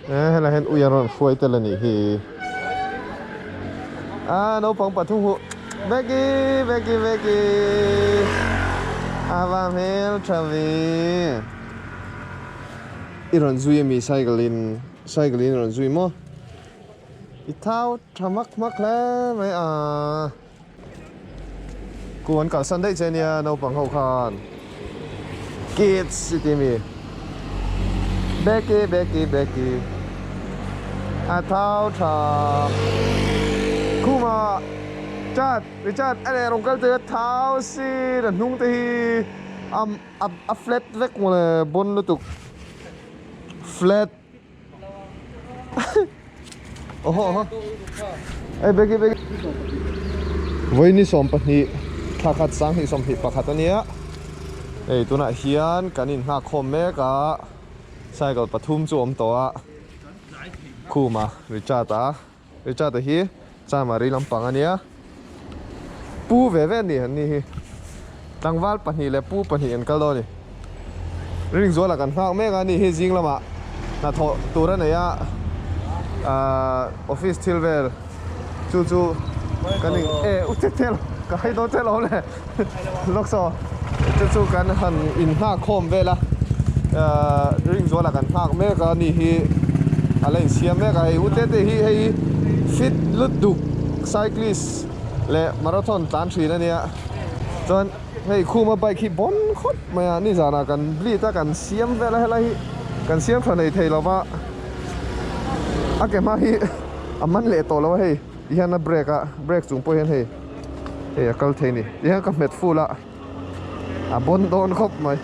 Helai hian ui an rawn hruai tel a nih hi. A naupang pathum huh Becky Becky Becky a va hmel tha ve. I rawn zui a mi cycle in cycle in i rawn zui maw? I thau tha hmak hmak hle mai a. Ku an kalsan daih che nia naupang ho khan kids i ti mi Becky Becky Becky a thau tha khuma Richard Richard a leh rawn kal te a thau si a hnung te hi a a flat vek mawle bawn lutuk flat. Oho oho Ei Becky Becky Vawiini 12 thla khat sanghnih 21 a nia hei tunah hian kan inhnak khawm mek a cycle pathum chu a awm tawh a Khuma Richard a Richard a hi Chamari lampang a nia pu ve ve a ni an ni hi tlangval pahnih leh pu pahnih an kal dawn a ni Ringzuala kan nghak mek a ni hi zing lamah hnathawh tur a nei a ahh office thil vel chu chu kan in eh u che che ka hai dawn che lo le lawk saw chu chu kan han in nghak khawm vel a ahh Ringzuala kan nghak mek a ni hi a la insiam mek a hei u te te hi hei fit lutuk cyclist leh marathon tlan thin a nia chuan hei khuma bike hi bawn khawp mai a nizanah kan bleed a kan siam vel a helai hi kan siam tha nei thei lova a ke hma hi a man leh tawh lo a hei ti hian a brake a brake chung pawh hian hei hei a kal thei a ni ti hian ka hmet full a a bawn dawn khawp mai.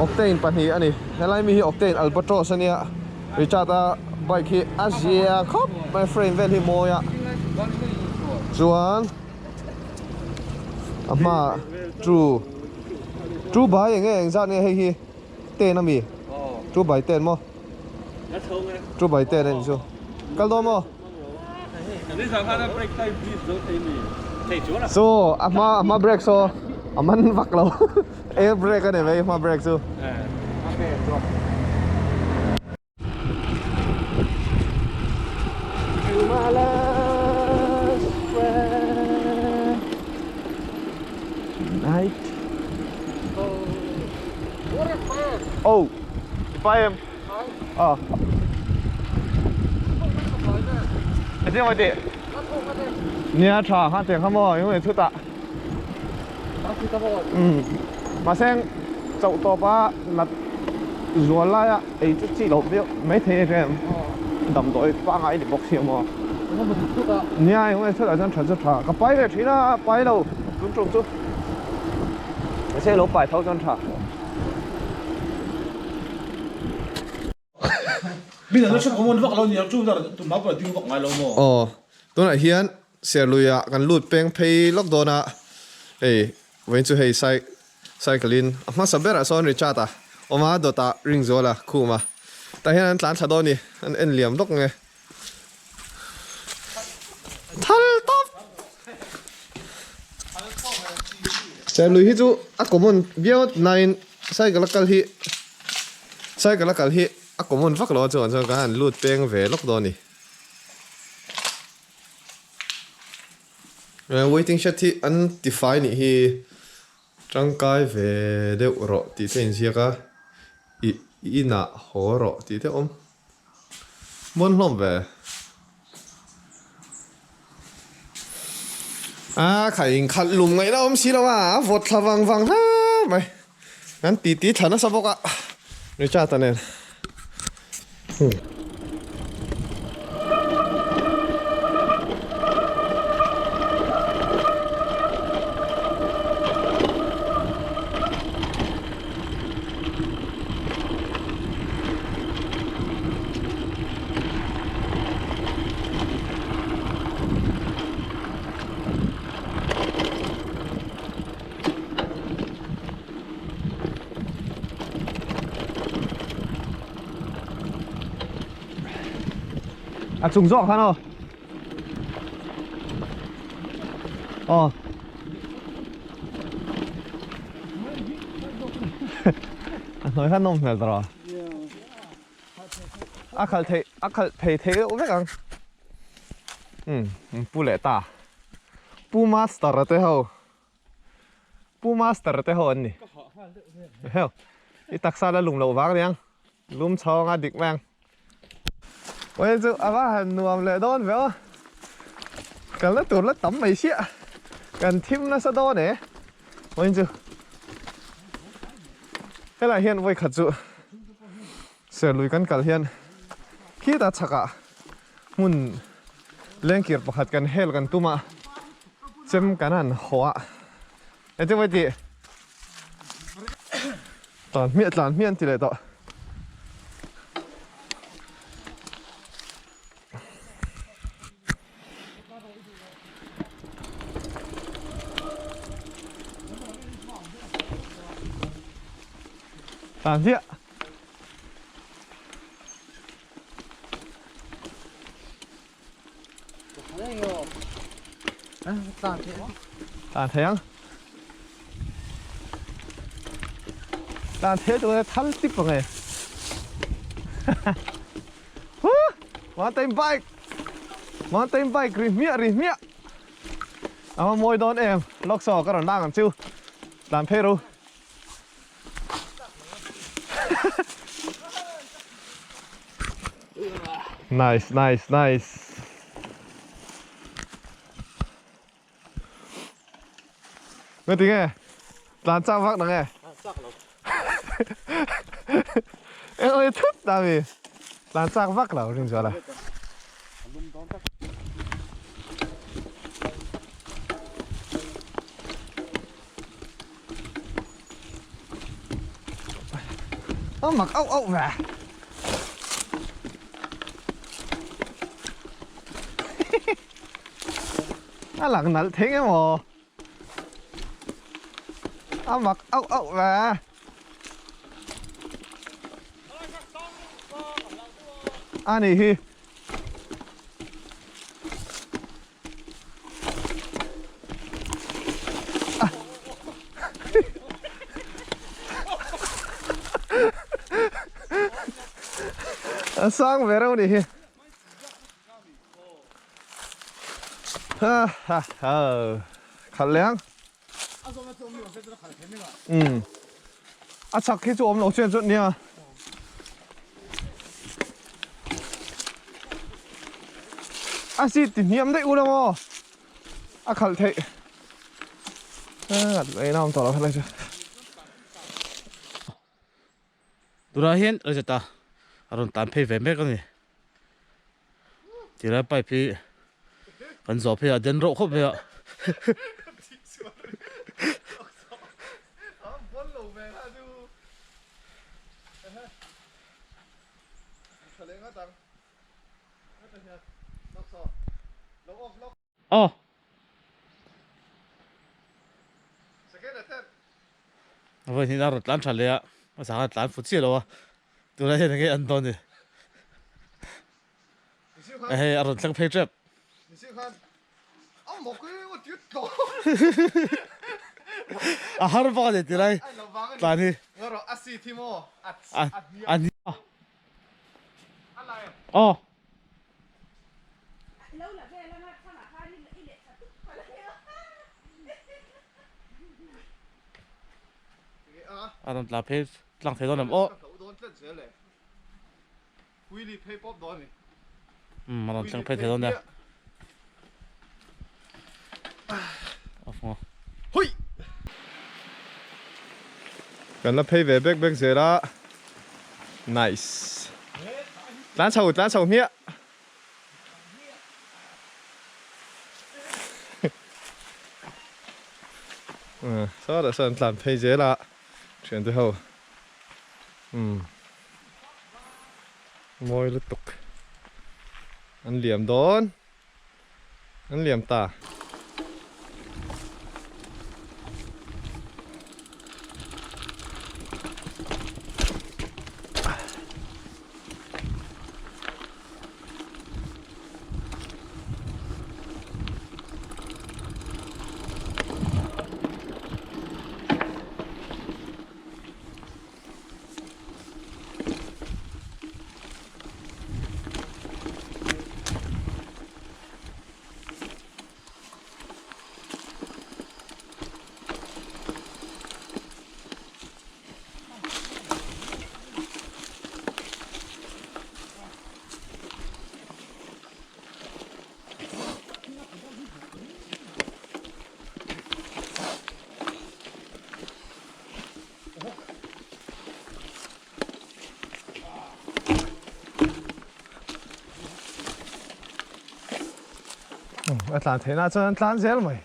Octane pahnih a ni helai mi hi Octane Albatross a nia Richard a bike hi a zia khawp mai frame vel hi mawi a chuan a hmaah two two by eng nge engzat nge hei hi ten a mi two by ten maw. Two by ten a ni chu. Kal dawn maw? So a hma a hma brake saw a man vak lo air brake a ni mai hma brake chu. My last friend tonight. Oh, if I am. Ờ. Thế mà chị. Nia tha ha tiang kha maw eng nge chutah. Umm mahse chauh tawp a nat zual laia ei chu chi loh viau maithei a hrem damdawi pangngai ni bawk si maw. Nia eng nge chutah chuan tha chu tha ka pai ve thin a pai lo tun tum chu mahse lo pai tho chuan tha. Aw tunah hian Serluiah kan lut peng phei lawk dawn a, hei vawiin chu hei cycle in a hmasa berah sawn Richard a awm a, dawtah Ringzuala khum a, tah hian an tlan thla dawn a ni, an en liam lawk nge. Thal tawp! Serlui hi chu a common viau nain cycle a kal hi cycle a kal hi a common vak lo a chuan chuan kan han lut peng ve lawk dawn a ni. Waiting shed hi an tifai nih hi tangkai ve deuh rawh tih te a inziak a ih inah haw rawh tih te a awm. Hmun hlawm ve. A kha inkhalh lum ngaihna awm si lo a, a vawt thla vang vang hle mai. Kan titi thla nasa bawk a, Richard-a nen. A chung zawk khan aw. Aw. A hnuai kha nawm hmel tawh a. A khalh theih a khalh phei thei deuh vek ang. Umm pu leh ta. Pu master a te ho. Pu master te ho an ni. Heo i taksa la lum loh vang aniang. Lum chhawng a dik mai ang. Well chu a va han nuam leh dawn ve aw. Kalna tur la tam mai sia. Kan thim nasa dawn e. Vawiin chu helai hian vawi khat chu serlui kan kal hian khitah chhakah hmun lengkir pakhat kan hel kan tum a chem kan han haw a engtin vawi tih tlan hmiah tlan hmiah an ti leh tawh. Tlan hmiah. Tlan thei ang. Tlan thei tur thal tip ang e. Mountain bike. Mountain bike ri hmiah ri hmiah. A mawi dawn em. Lawk saw ka rawn lang ang chu. Tlan phei ru. Nice, nice, nice. Nghe tiếng nghe. Tlan chak vak nang e. Chak lo. Em ơi thut ta mi. Tlan chak vak lo ring chuan a. A mak auh auh ve. A lang nalh thei nge maw? A mak auh auh ve. A nih hi. A sang ve reuh nih hi. Ha ha ha. Khalh leh ang. Umm. A chak hi chu awm lo chian chuan nia. A seat ti hniam daih ula maw? A khalh theih. A ei na awm tawh lo helai chu. Tunah hian Rajat-a a rawn tan phei ve mek a ni. Tilai pipe hi kan zawh phei a den reuh khawp mai a. Aw. Vawi hnih a rawn tlan tha leh a, a zang a tlan fu chiah lo a, tunah hian enge an dawn ni? Hei a rawn thleng phei tep. A har bawk a ni tilai tlan hi. Aw. A rawn tla phei tlang thei dawn em aw. Umm a rawn tlang phei thei dawn e. Kan la phei ve bek bek zel a. Nice. Tlan chho tlan chho hmiah. Sawtah sawn tlan phei zel a thian te ho. Umm. Mawi lutuk. An liam dawn. An liam ta. A tlan theih na chuan an tlan zel mai.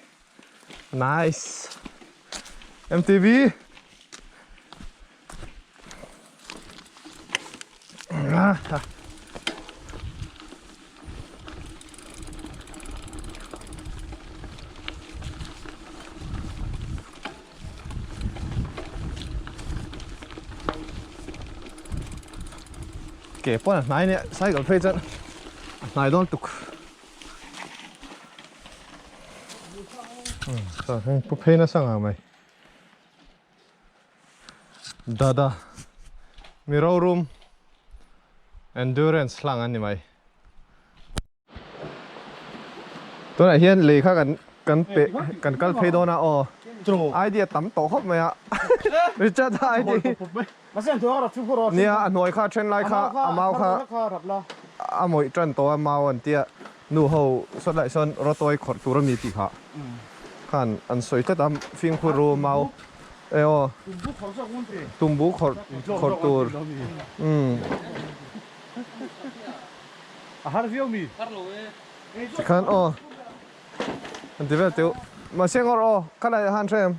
Nice. MTB. Ke pawn a hnai nia cycle phei chuan a hnai dawn tuk. Pu phei nasa ngang mai. Dada mi rorum endurance hlang an ni mai. Tunah hian lei kha kan kan pe kan kal phei dawn a aw idea tam tawh khawp mai a Richard a idea hi nia a hnuai kha a then lai kha a mau kha a mawih tan tawh a mau an tia nu ho sawn lai sawn rawtawi khawrh tur a mi tih kha khan an sawi tlat a fimkhur ru mau e aw tumbu khawrh khawrh tur umm. A har viau mi. Tikhan aw an ti vel teuh. Mahse ngawr aw ka la han hre em.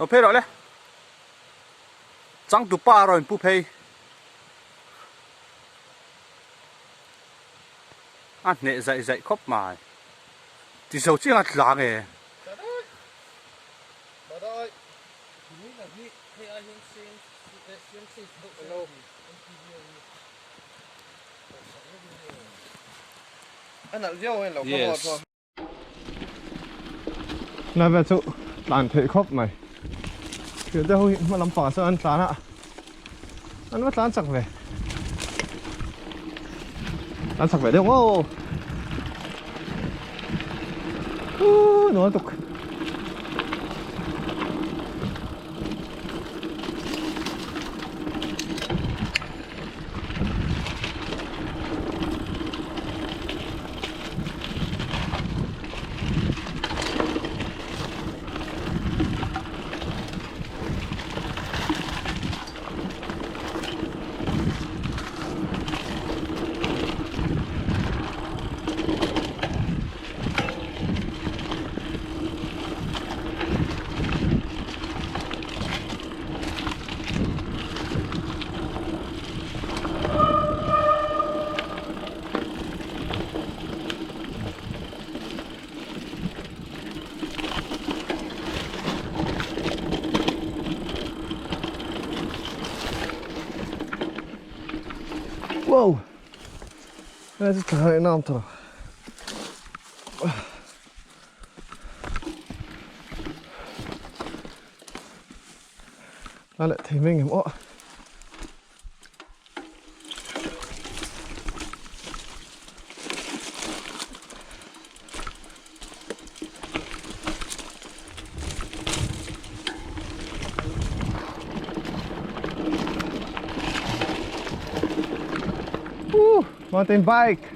Lo phei rawh le. Changtupa a rawn pu phei. A hneh zaih zaih khawp mai. Ti zo chiang a tlang e. Yes. Na vel chu tlan theih khawp mai. Thil te ho hi hma lampangah sawn an tlan a, an va tlan chak ve. Tlan chak ve deuh ngaww. Uuh nuam tuk. Wow! Helai chu thla leh nam tawh. La leh thei mai ngem aw. Mountain bike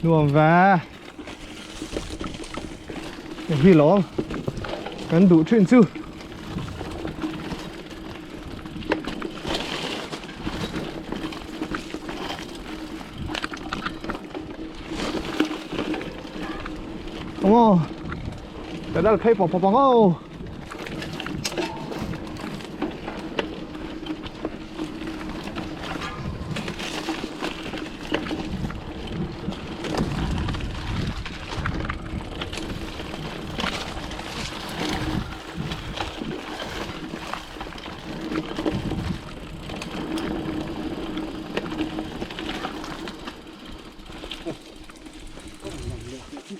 nuam ve hi lawm kan duh thin chu Ồ, cái đó là khay bỏ bỏ bỏ ô.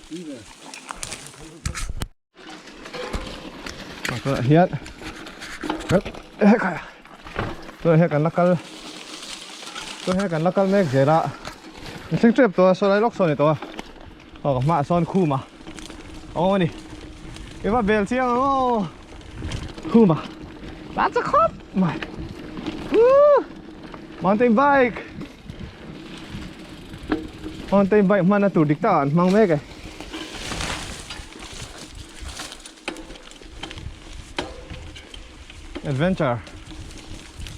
Tunah hian tunah hian kan la kal tunah hian kan la kal mek zel a in thleng tep tawh a saw lai lawk saw a ni tawh a aw ka hmaah sawn khum a awm a ni i va bel chiang ang aw khum a tlan chak khawp mai woo mountain bike mountain bike hmanna tur dik takah an hmang mek e. Adventure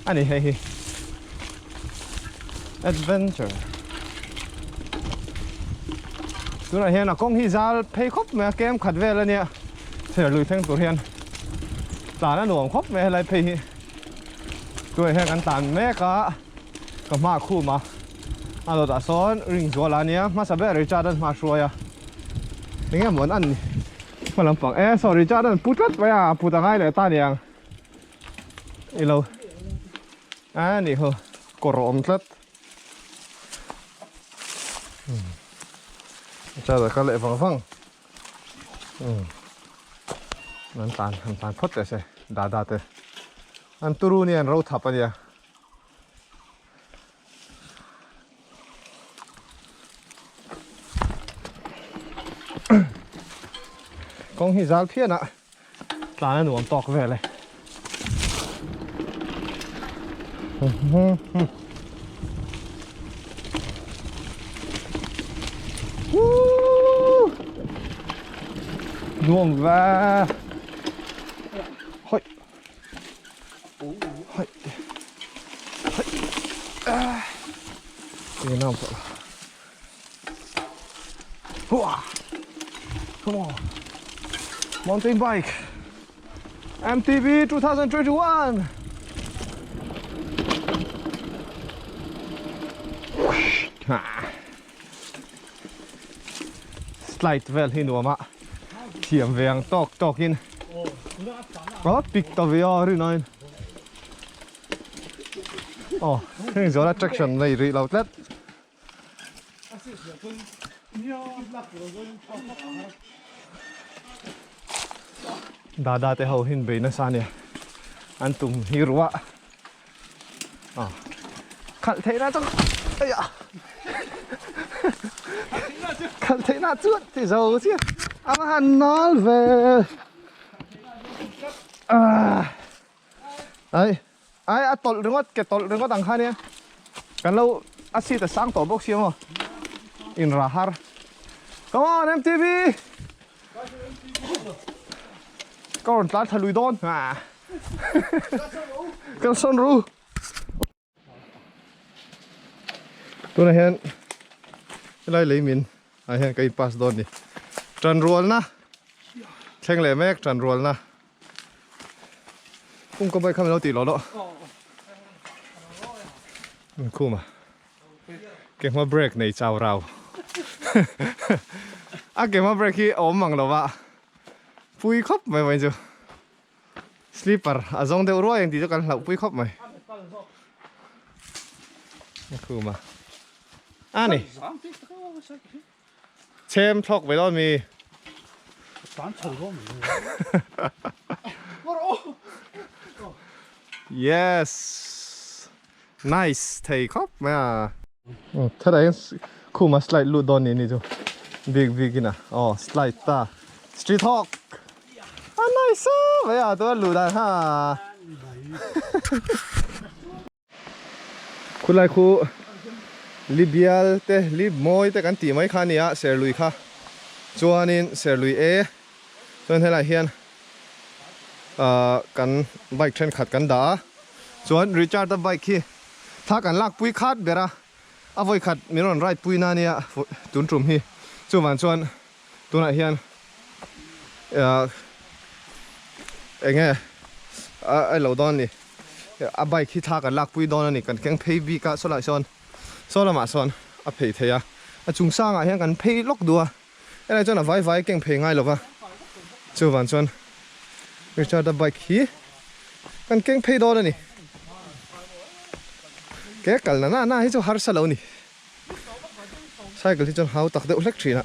a ni hei hi Adventure tunah hian a kawng hi zal phei khawp mai a kem khat vel a nia chher lui thleng tur hian tlan a nuam khawp mai a helai phei hi tunah hian kan tlan mek a ka hma khum a a dawtah sawn ring zual a nia hmasa ber Richard an hma hruai a enge maw an an ni. Hma lampang e sorry chuan an pu tlat mai a put a ngai leh ta aniang ilo a ni ho kawr a awm tlat chuan a kal leh vang vang an tlan an tlan phawt teh se dada te an turu nia an ro thap ania. Kawng hi zal phian a tlan a nuam tawk vel e. Nuam ve. Hoi. Hoi. Hoi. Ah. Come on. Mountain bike. MTB 2021. Slide vel hi nuam a thiam ve ang tawk tawk in a pik ta ve a rin aiin aw heng zawna traction nei rih lo tlat. Dada te ho hin bei nasa ania an tum hi ruah a khalh theih na chu aiah khalh theih na chuan ti zo chiah a va han nal ve ai ai a tawlh ringawt ke tawlh ringawt ang kha nia kan lo a seat a sang tawh bawk sia maw inra har come on M_T_V ka rawn tlan thla lui dawn kan sawn ru tunah hian helai lei min ah hian ka in pass dawn ni tanrualna thleng leh mek tanrualna kum ka bike kha min lo tih lawh lawh khum a ke hma brake nei chau rau a ke hma brake hi a awm mang lo va pui khawp mai mai chu Slipper a zawng deuh ruai ang tih chu kan hlauh pui khawp mai. A khum a. A ni. Chhem thlawk ve dawn mi. Yes. Nice thei khawp mai a. Thadai hian khum a slide lut dawn ni ni chu bik bik in a aw slide ta street hawk a nice a mai a chuan luh dan ha khulai khu Libial te Libmawi te kan tih mai kha a ni a Serlui kha chuanin Serlui e chuan helaiah hian ahh kan bike thenkhat kan dah a chuan Richard a bike hi thla kan lak pui khat ber a a vawi khat min rawn ride pui na nia tun tum hi chuvang chuan tunah hian ahh eng nge a lo dawn a ni a bike hi thla kan lak pui dawn a ni kan keng phei bik a sawlai sawn saw lamah sawn a phei thei a a chung sangah hian kan phei lawk duh a. Helai chuan a vai vai keng phei ngai lova, chuvang chuan Richard-a bike hi kan keng phei dawn a ni. Ke kal na na na hi chu harsa lo ni. Cycle hi chuan hau tak deuh hlek thin a.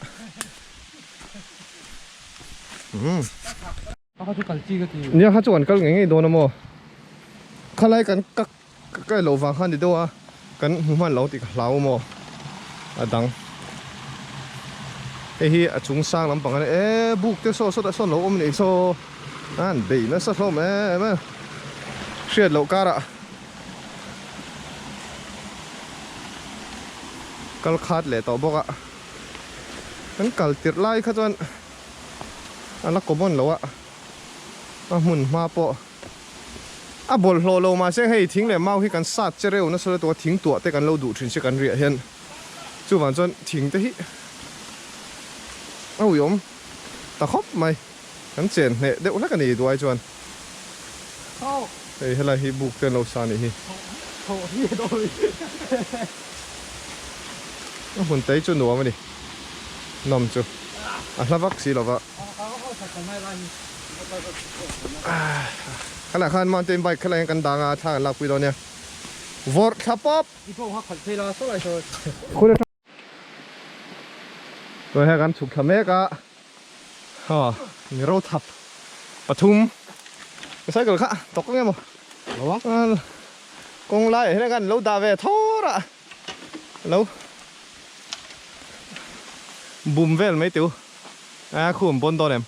Umm. Nia kha chu kan kal ngei ngei dawn a maw? Khalai kan ka kai loh vang khan ni deuh a, kan hmu hman lo tih ka hlau maw? A dang. Hei hi a chung sang lampang a ni e, buk te saw sawtah sawn lo awm a nih saw a han bei nasa hlawm em em a, hriat loh karah kal khat leh tawh bawk a, kan kal tirh lai kha chuan a la common lo a, a hmun hma pawh a bawlhhlawh lo mahse hei thing leh mau hi kan sat che reuh nasa lutuk a, thing tuah te kan lo duh thin se kan riah hian chuvang chuan thing te hi a uiawm ta khawp mai, kan chen hneh deuh hlek a ni duai chuan hei helai hi buk te an lo sa a nih hi. A hmun tei chu nuam a ni. Nawm chu a hla vak si lova. Khalah khan mountain bike khalah hian kan dang a, thla kan lakpui dawn nia. Vawrh thla pawp! Tunah hian kan chhuk thla mek a, ha mi ro thap pathum cycle kha tawk ang emaw kawng laiah hian kan lo dah ve thawr a. Lo bum vel mai teu a khum bawn dawn em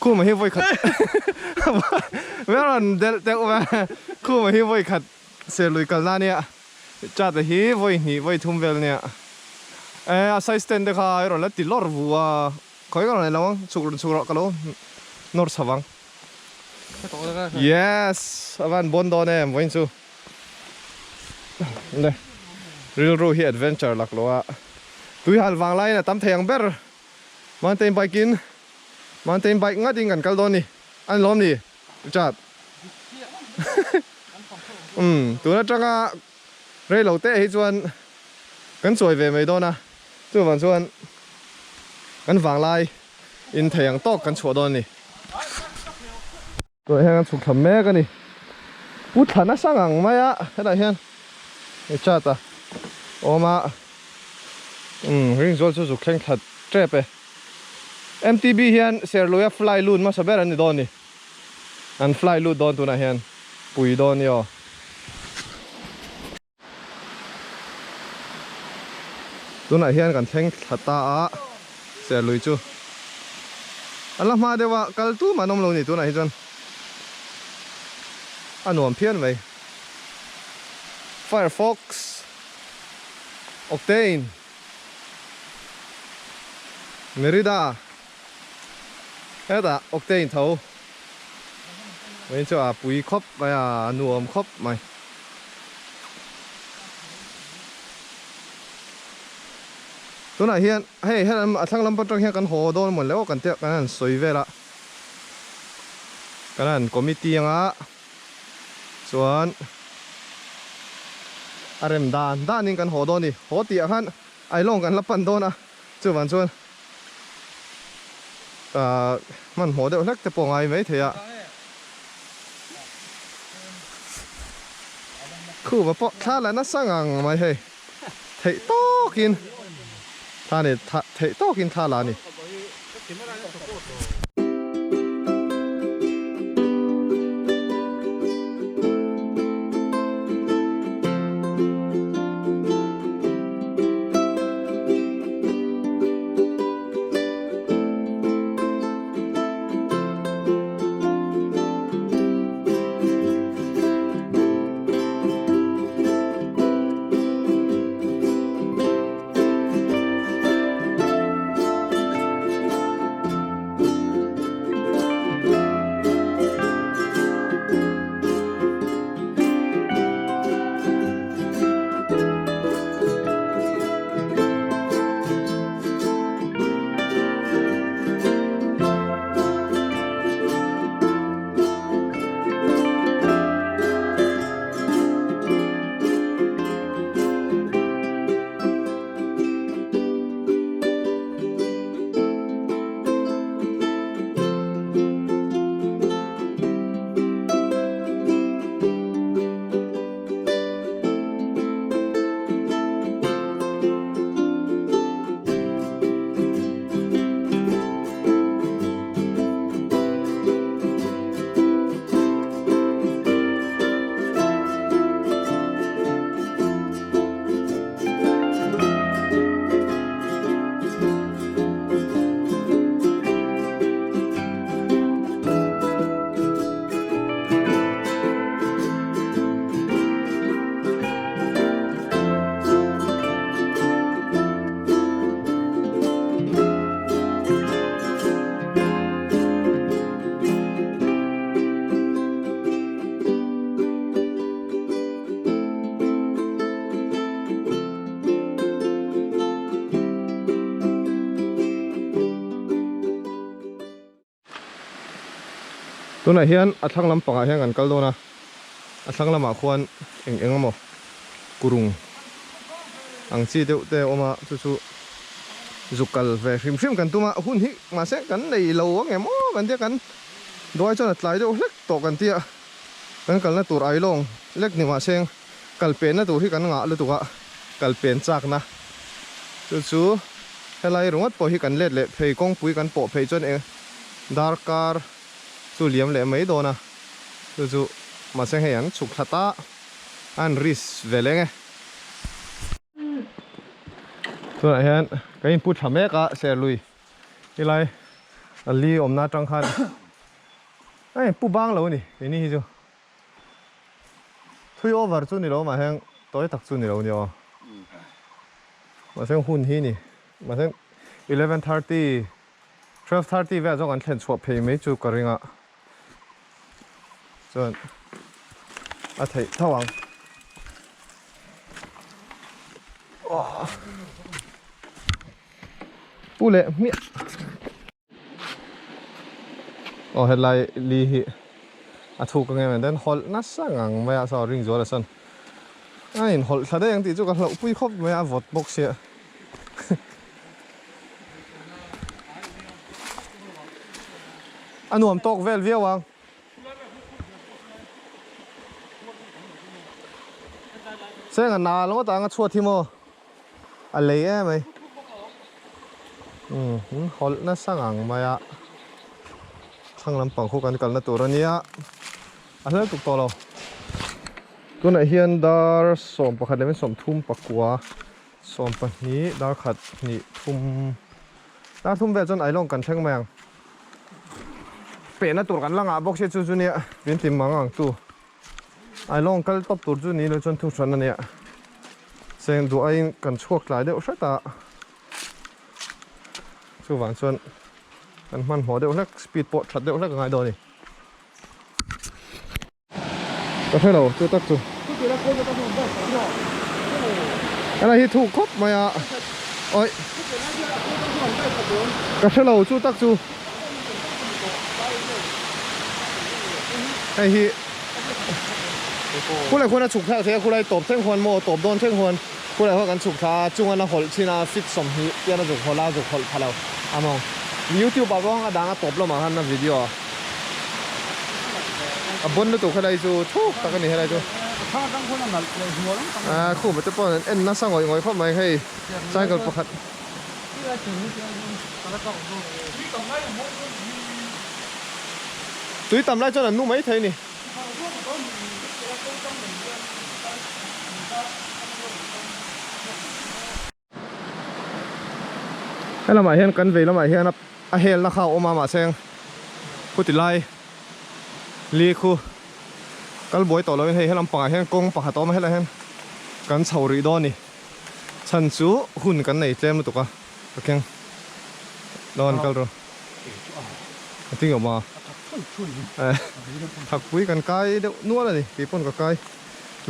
khum hi vawi khat vel rawn delh teuh va khum hi vawi khat serlui kal na nia chat a hi vawi hnih vawi thum vel nia e a size ten te kha i rawn la ti lawr vu a khawi ka rawn en lo ang chhuk rawn chhuk rawh ka lo nawr chho vang yes a van bawn dawn em vawiin chu. Le rilru hi adventure lak lo a tui hal vang laiin a tam thei ang ber mountain bike in mountain bike ngat in kan kal dawn ni a ni lawm ni Richard umm tun atanga rei lo te hi chuan kan chawi ve mai dawn a chuvang chuan kan vang lai in thei ang tawk kan chhuah dawn a ni. Tunah hian kan chhuk thla mek a ni. Pu thla nasa ngang mai a, hetah hian he chat a awm a, umm ringzual chu zuk thleng thla tep e. MTB hian Serluia fly lut hmasa ber an ni dawn ni. An fly lut dawn tunah hian pui dawn ni aw. Tunah hian kan thleng thla ta a, Serlui chu a la hma deuh a, kal tum an awm lo ni tunah hi chuan a nuam phian mai. Firefox Octane Merida hetah Octane tho. Vawiin chu a pui khawp mai a, a nuam khawp mai. Tunah hian hei helam a thlang lam atang hian kan haw dawn mawn le aw kan tia kan han sawi vel a. Kan han committee anga chuan a rem dan danin kan haw dawn a ni. Haw tih ah khan Ailawng kan la pan dawn a, chuvang chuan ahh hmanhmawh deuh hlek te pawh ngai mai thei a. Khuva pawh thla la nasa ngang mai hei, theih tawkin thla ni theih tawkin thla la a ni. Tunah hian a thlang lampangah hian kan kal dawn a, a thlang lamah khuan eng eng emaw kurung ang chi deuh te a awm a, chu chu zuk kal ve hrim hrim kan tum a, hun hi mahse kan nei lo ang em aw kan tia kan duai chuan a tlai deuh hlek tawh kan tia kan kalna tur ailawng lek ni mahse kal penna tur hi kan ngah lutuk a, kal pen chakna chu chu helai ringawt pawh hi kan let leh phei kawngpui kan pawh phei chuan eng darkar chu liam leh mai dawn a, chu chu mahse hei an chhuk thla ta a an risk ve leng e. Tunah hian kan inpu tha mek a Serlui helai a li awmna atang khan a inpu bang lo a ni keini hi chu. Thui over chu ni lo mah heng tawi tak chu ni lo ni aw. Mahse hun hi ni mahse 11:30 12:30 vel zawk an thlen chhuah phei mai chu ka ring a chuan a theih tho ang. Pu leh hmiah. Aw helai li hi a thuk ang em em then hawlh nasa ngang mai a saw ring zual a sawn a in hawlh thla daih ang tih chu ka hlauh pui khawp mai a vawt bawk sia a nuam tawk vel viau ang. Seng a nal ngawt ang a chhuat hi maw. A lei em mai. Umm hawlh nasa ngang mai a. Thlang lampang khu kan kalna tur a nia. A hlel tuk tawh lo. Tunah hian dar 11 leh 30 pakua 12 dar khat hnih thum dar thum vel chuan Ailawng kan thleng mai ang. Pehna tur kan la ngah bawk sia chu chu nia min ti mang ang tu. Ailawng kal tawp tur chu ni lo chuan thu hran a nia. Cheng duh aiin kan chhuak tlai deuh hret a. Chuvang chuan kan hmanhmawh deuh hlek speed pawh that deuh hlek a ngai dawn a ni. Ka hre lo chu tak chu. Helai hi thuk khawp mai a. Oi. Ka hre lo chu tak chu. Hei hi khulai khuan a chhuk thlak thei a khulai tawp thleng khuan maw tawp dawn thleng khuan khulai khuan kan chhuk thla a chunga na hawlh chin a fit 20 tian a zuk hawlh a zuk hawlh pha lo a mawng youtube ah pawh a dang a tawp lamah khan a video a bon lutuk helai chu thuk tak a ni helai chu a khuma te pawh an en nasa ngawih ngawih khawp mai hei cycle pakhat. Tui tam lai chuan an nu mai thei a ni. Helamah hian kan vei lamah hian a helna kha a awm a mahse khuti lai li khu kal buai tawh lovin hei helam pangah hian kawng pakhat a awm a helaiah hian kan chho rih dawn a ni. Chhan chu hun kan nei tlem lutuk a, ka keng dawn kal rawh. A ti ngawm a. Thakpui kan kai deuh nual a ni, kei pawn ka kai.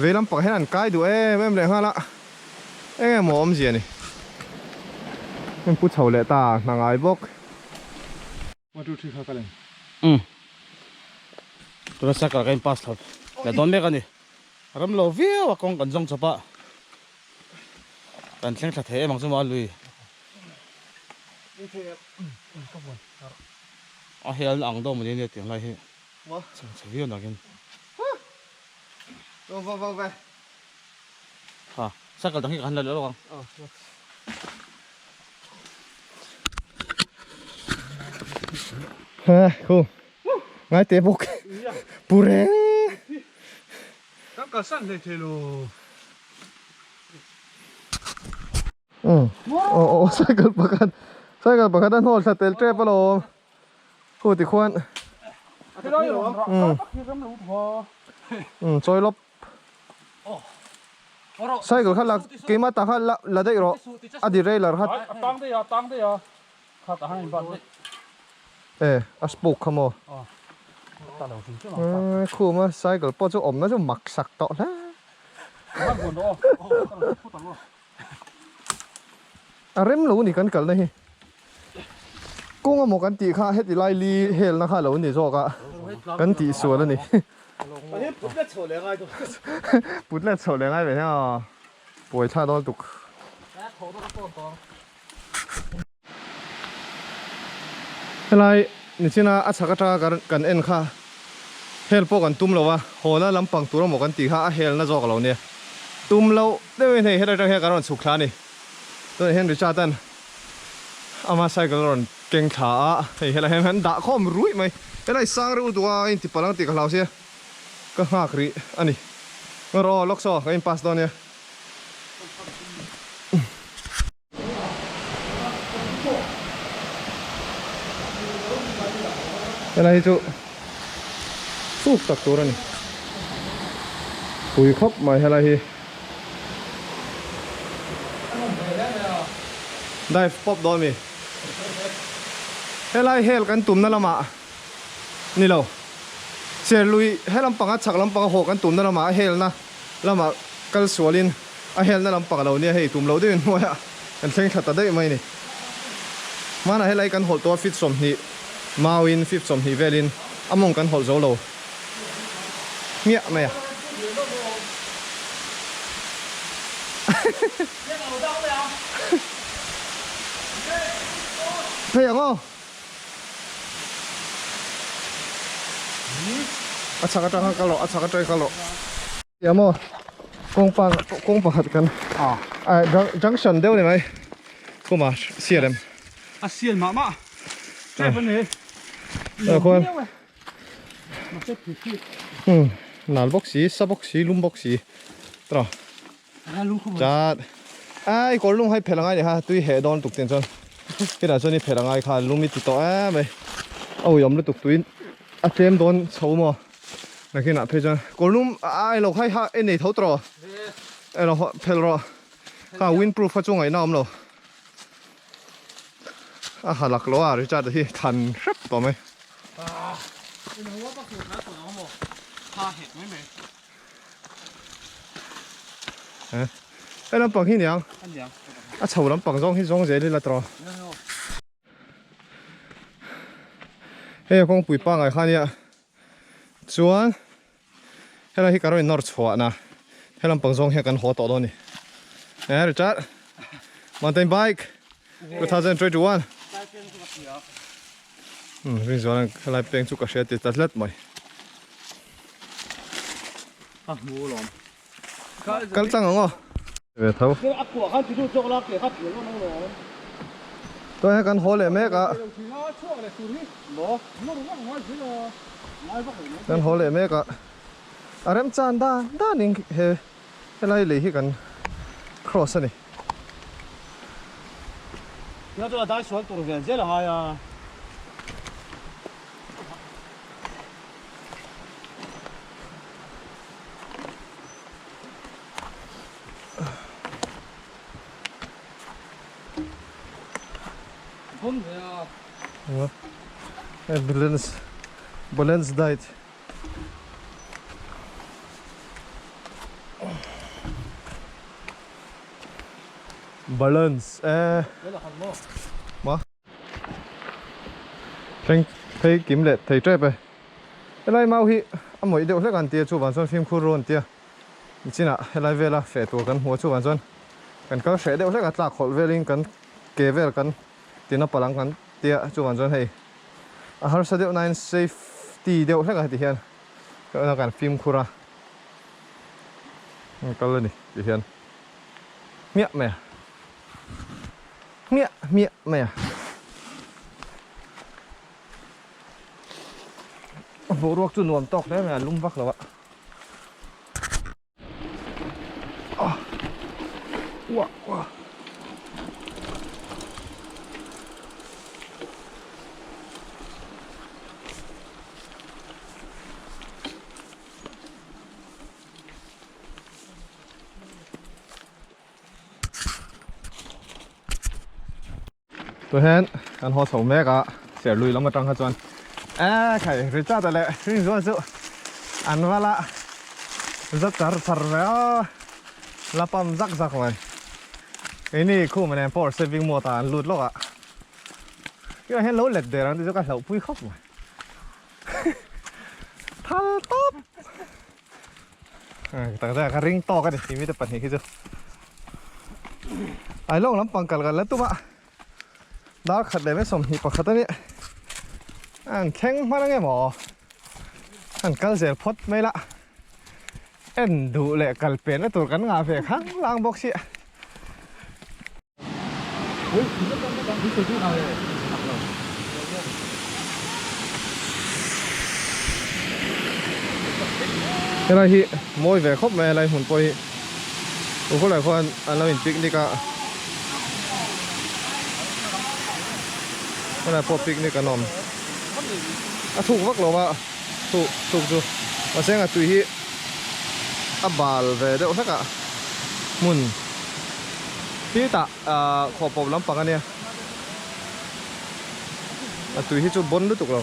Vei lampang hian an kai duh em em leh nghal a, eng emaw awmzia ni. Heng pu chho leh ta hna ngai bawk. 1 2 3 kha ka leng. Umm. Tuna cycle ka in pass thlawt leh dawn mek a ni. Ram lo viau a kawng kan zawng chawp a. Kan thleng thla thei em ang chu maw a lui. A hel ang dawn mawni ania tiang lai hi. Chhang chhe viau nakin. Ha, cycle dang hi ka han la leh lawk ang. Ha khu ngai te bawk pu reng kan kalsan hlei thei lo um aw aw cycle pakhat cycle pakhat a hnawl thla tel tep alawm khu tikhuan um um chawi lawp Cycle kha la keimah tah kha la la daih rawh a derailleur kha e a spoke kha maw khum a cycle pawh chu awmna chu mak sak tawh hle a rem lo ni kan kalna hi kawng amaw kan tih kha heti lai li helna kha lo ni zawk a. Kan tih sual a ni. Put let chho leh ngai dawn. Put let chho leh ngai ve hian a pawi thlak dawn tuk. Helai nichina a chhak atanga kan en kha hel pawh kan tum lo a, haw na lampang tur emaw kan tih kha a hel na zawk lo nia. Tum loh deuhin hei helai atang hian kan rawn chhuk thla a ni. Tunah hian Richard an ama cycle a rawn keng thla a, hei helai hian an dah khawm ruih mai. Helai sang reuh lutuk a, a intipalh ang tih ka hlau sia, ka nghak rih a ni. Ngaw rawh aw, lawk saw, ka in pass dawn nia. Helai hi chu chuk tak tur a ni. Pui khawp mai helai hi. Dive pawp dawn mi. Helai hel kan tumna lamah ni lo. Serlui he lampanga chhak lampanga haw kan tumna lamah a helna lamah kal sualin a helna lampang a lo nia hei tum lo deuhin hnuaiah kan thleng thla ta daih mai a ni. Hmanah helai kan hawlh tawh a feet 20 mauin feet 20 velin a mawng kan hawlh zo lo. Hmiah mai a. Phei ang aw. A chhak atang kha kal rawh, a chhak atang kal rawh. Tia maw kawng pa kawng pakhat kan a junction deuh ni mai kuma sial em. A sial mah mah. Trap a ni. Khuan. Nal bawk si, sa bawk si, lum bawk si tawh chat ai kawr lung hai phelh angai ni kha tui heh dawn tuk ten chuan khitah chuan i phelh angai kha lum i ti tawh em mai a uiawm lutuk tui a tlem dawn chho maw nakinah phei chuan kawr lum ai lo khai ha i nei tho tawh elo phelh rawh kha windproof kha chu ngaihna awm lo. A ha lak lo a Richard a hi than hrep tawh mai. He lampang hi niang a chho lampang zawng hi zawng zel ila tawh. Hei a kawngpui pangai kha nia chuan Helai hi ka rawn nawr chhuah na he lampang zawng hian kan haw tawh dawn a ni. Eh Richard mountain bike 2021 Rinzuala helai peng chu ka hria ti ta tlat mai. Kal tlang ang aw. Ve tho. Tunah hian kan haw leh mek a. Kan haw leh mek a. A remchan dan danin he helai lei hi kan cross a ni. Balance balance diet balance eh ma thleng phei kim leh thei tep e. Helai mau hi a mawih deuh hlek an tia chuvang chuan fimkhur ru an tia nichinah helai vela feh tur kan hmu a chuvang chuan kan kal hreh deuh hlek a tlak hawlh velin kan ke vel kan tina palh ang kan tia chuvang chuan hei a harsa deuh nain safety deuh hlek a heti hian kan fimkhur a kal a ni ti hian hmiah mai a. Hmiah hmiah mai a. Boruak chu nuam tawk hle mai a lum vak lo a. Uah uah. Tah hian kan haw chho mek a Serlui lam atang kha chuan e khai Richard a leh Rinzuala chu an va la za char char ve a la pam zak zak mai keini khum nen power saving mode ah an lut lawk a tunah hian lo let der ang tih chu ka hlauhpui khawp mai. Tak tak ka ring tawk a ni timi te pahnih khi chu. Ailawng lampang kal kan la tum a, dar khat leh mai 21 a nia. An thleng hman ange maw? An kal zel phawt mai la. En duh leh kal penna tur kan ngah ve khang lang bawk sia. Helai hi mawi ve khawp mai a helai hmun pawh hi u khawlai khuan an lo in picnic a helai pawh picnic an awm a thuk vak lo a thuk thuk chu mahse a tui hi a bal ve deuh hlek a hmun. Titah khawpawp lampang a nia. A tui hi chu bawn lutuk lo,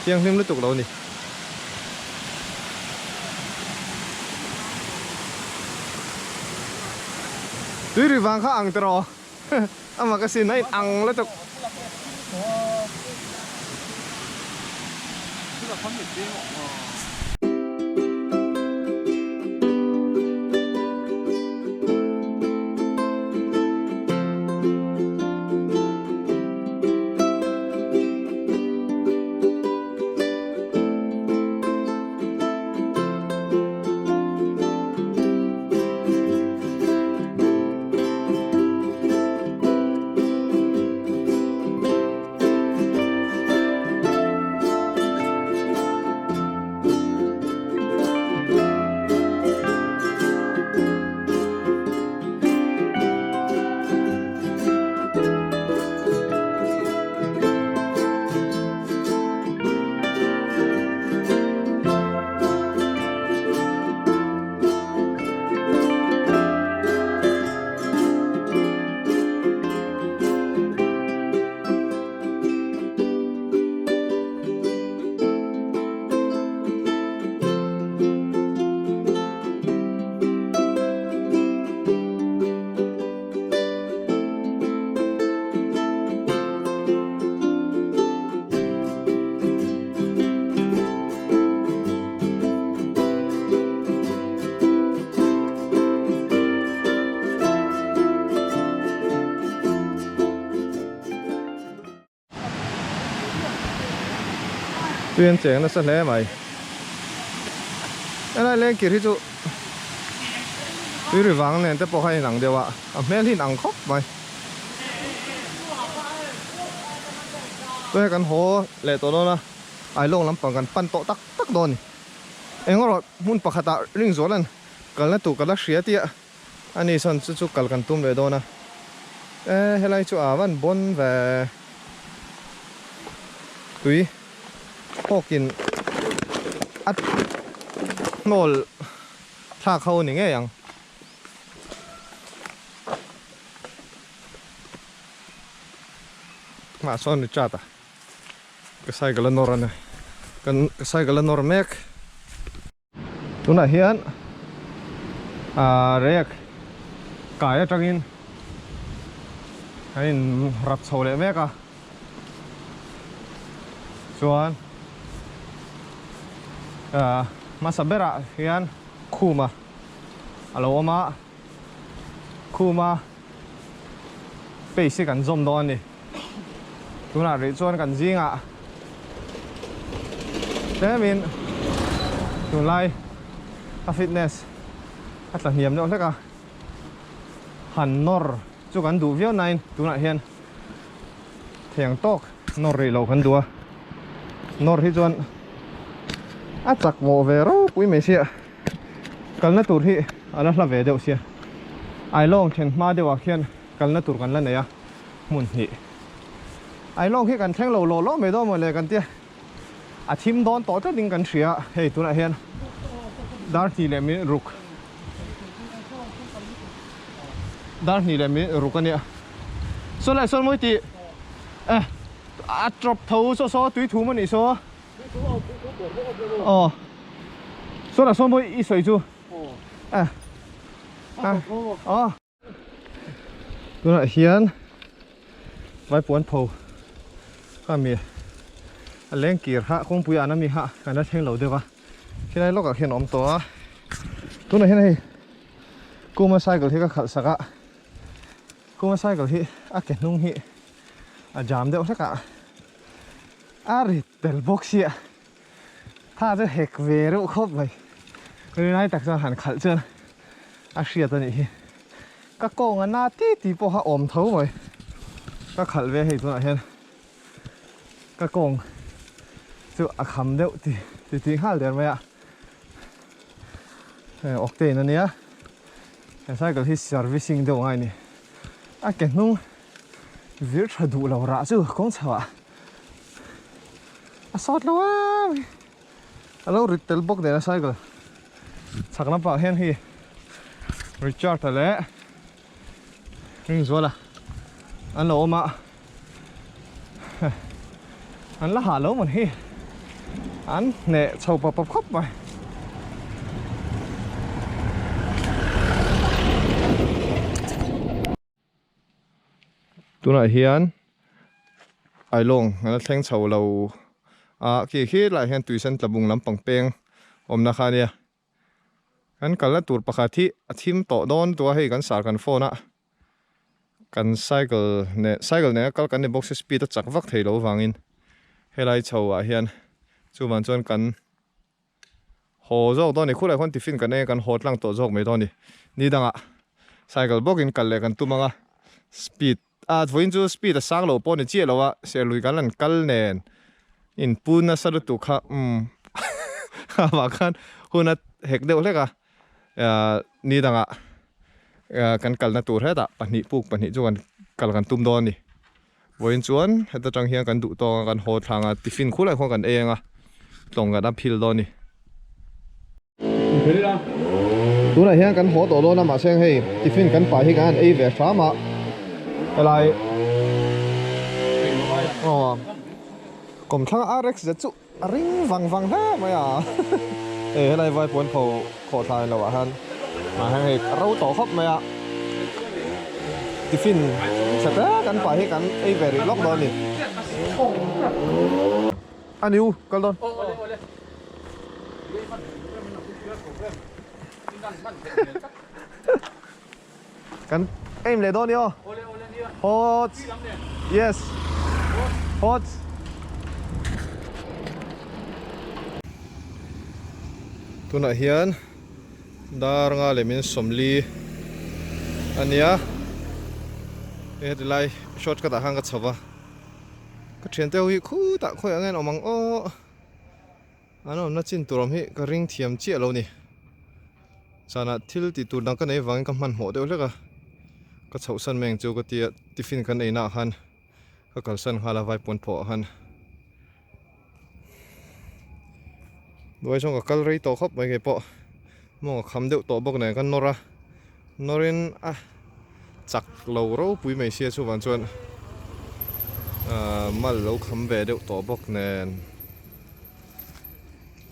thianghlim lutuk lo a ni. Tui ri vang kha ang tiraw? Amah ka sin a in ang lutuk. Tui an cheng nasa hle mai. Helai lengkir hi chu tui ri vang nen te pawh kha a inang deuh a, a hmel hi inang khawp mai. Tunah kan haw leh tawh dawn a, Ailawng lampang kan pan tawh tak tak dawn a ni. Eng erawh hmun pakhatah ringzuala'n kalna tur ka la hria tih a ani sawn chu chu kal kan tum leh dawn a. E helai chu a van bawn ve tui hawkin a hnawl thlak ho ni ngei ang. Mah sawn Richard a. Ka cycle a nawr a ni. Kan ka cycle a nawr mek. Tunah hian aaa rek kai atangin kan in rap chho leh mek a. Chuan aaa hmasa berah hian khum a alo awm a. Khuma pace hi kan zawm dawn a ni. Tunah rih chuan kan zingah tlemin tunlai a fitness a tla hniam deuh hlek a, han nawr chu kan duh viau nain tunah hian theng tawk nawr rih loh kan duh a, nawr hi chuan a chak mawh ve ropui mai sia. Kalna tur hi a la hla ve deuh sia. Ailawng thlen hma deuhah khian kalna tur kan la nei a, hmun hnih. Ailawng hi kan thleng lo lawh lawh mai dawn maw le kan tia. A thim dawn tawh tlatin kan hria a, hei tunah hian dar hnih leh minute ruk dar hnih leh minute ruk a nia. Saw lai sawn mawi tih eh a tawp tho saw saw tui thum a nih saw. Aw Saw lah sawn mawi i sawi chu eh aw. Tunah hian vaipuan pho kha mi a leng kir ha kawngpui ah na mi ha kan la thleng lo deuh a khilai lawkah khian a awm tawh a. Tunah hian hei Kuma cycle hi ka khalh sak a, Kuma cycle hi a ke hnung hi a jam deuh hlek a, a rit tel bawk sia tha chu hek ve reuh khawp mai. Rinai tak chuan han khalh chuan a hriat a nih hi. Ka kawng a na ti ti pawh a awm tho mai. Ka khalh ve hei tunah hian ka kawng chu a kham deuh ti ti ti nghal der mai a. Hei octane a nia he cycle hi servicing deuh angai ni a ke hnung vir tha duh lo rah chu kawng chho ah a sawt lo a a lo rit tel bawk nen a cycle chhak lampang hian hei Richard a leh Ringzuala an lo awm a an la hah lo mawn hi an hneh chho pawp pawp khawp mai. Tunah hian Ailawng an la thleng chho lo a khi khi lai hian tuisen tlabung lampang peng awmna kha a nia. Kan kalna tur pakhat hi a thim tawh dawn tua hei kan sar kan phone a kan cycle nen cycle nena kal kan ni bawk si speed a chak vak thei lo vangin helai chho ah hian chuvang chuan kan haw zawk dawn a ni khulai khuan tiffin kan ei a kan haw tlang tawh zawk mai dawn a ni ni dangah cycle bawkin kal leh kan tum ang a speed a vawiin chu speed a sang lo pawh a ni chiah lo a serlui kan han kal nen inpu nasa lutuk kha umm amah khan hun a hek deuh hlek a ahh ni dangah ahh kan kalna tur hetah pahnih puk pahnih chu kan kal kan tum dawn a ni vawiin chuan heta tang hian kan duh tawk a kan haw thlang a tiffin khulai khuan kan ei ang a tlawng kan a phil dawn a ni. Tunah hian kan haw tawh dawn a mahse hei tiffin kan pai hi kan han ei ve hram a helai aw kawmthlang RX zet chu a ring vang vang hle mai a hei helai vai pawn pho khawh thlai lo ah hian mahse hei a ro tawh khawp mai a tiffin tha te kan pai hi kan ei ve rih lawk dawn a ni. A ni u, kal dawn. Kan aim leh dawn ni aw. Hot. Yes. Hot. Tunah hian dar nga leh min sawmli a nia. Hei heti lai shortcut ah khan ka chho va. Ka thiante ho hi khutah khawiah nge an awm ang aw an awmna chin tur awm hi ka ring thiam chiah lo ni zanah thil tih tur dang ka nei avangin ka hmanhmawh deuh hlek a ka chhohsan mai ang chu ka tia tiffin kan ei naah khan ka kalsan nghal a vaipawn phawh ah khan duai chuan ka kal rei tawh khawp mai kei pawh mawng a kham deuh tawh bawk nen ka nawr a nawrin a chak lo ropui mai sia chuvang chuan ahh mal lo kham ve deuh tawh bawk nen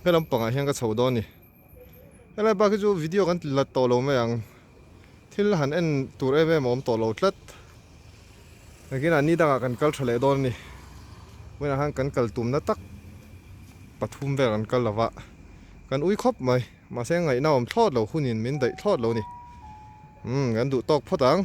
he lampangah hian ka chho dawn a ni helai bak hi chu video kan ti la tawh lo mai ang thil han en tur em em a awm tawh lo tlat nakinah ni dangah kan kal tha leh dawn a ni vawiinah khan kan kal tumna tak pathum vel kan kal lova kan ui khawp mai. Mahse ngaihna awm thlawt lo hunin min daih thlawt lo ni. Umm kan duh tawk phawt ang.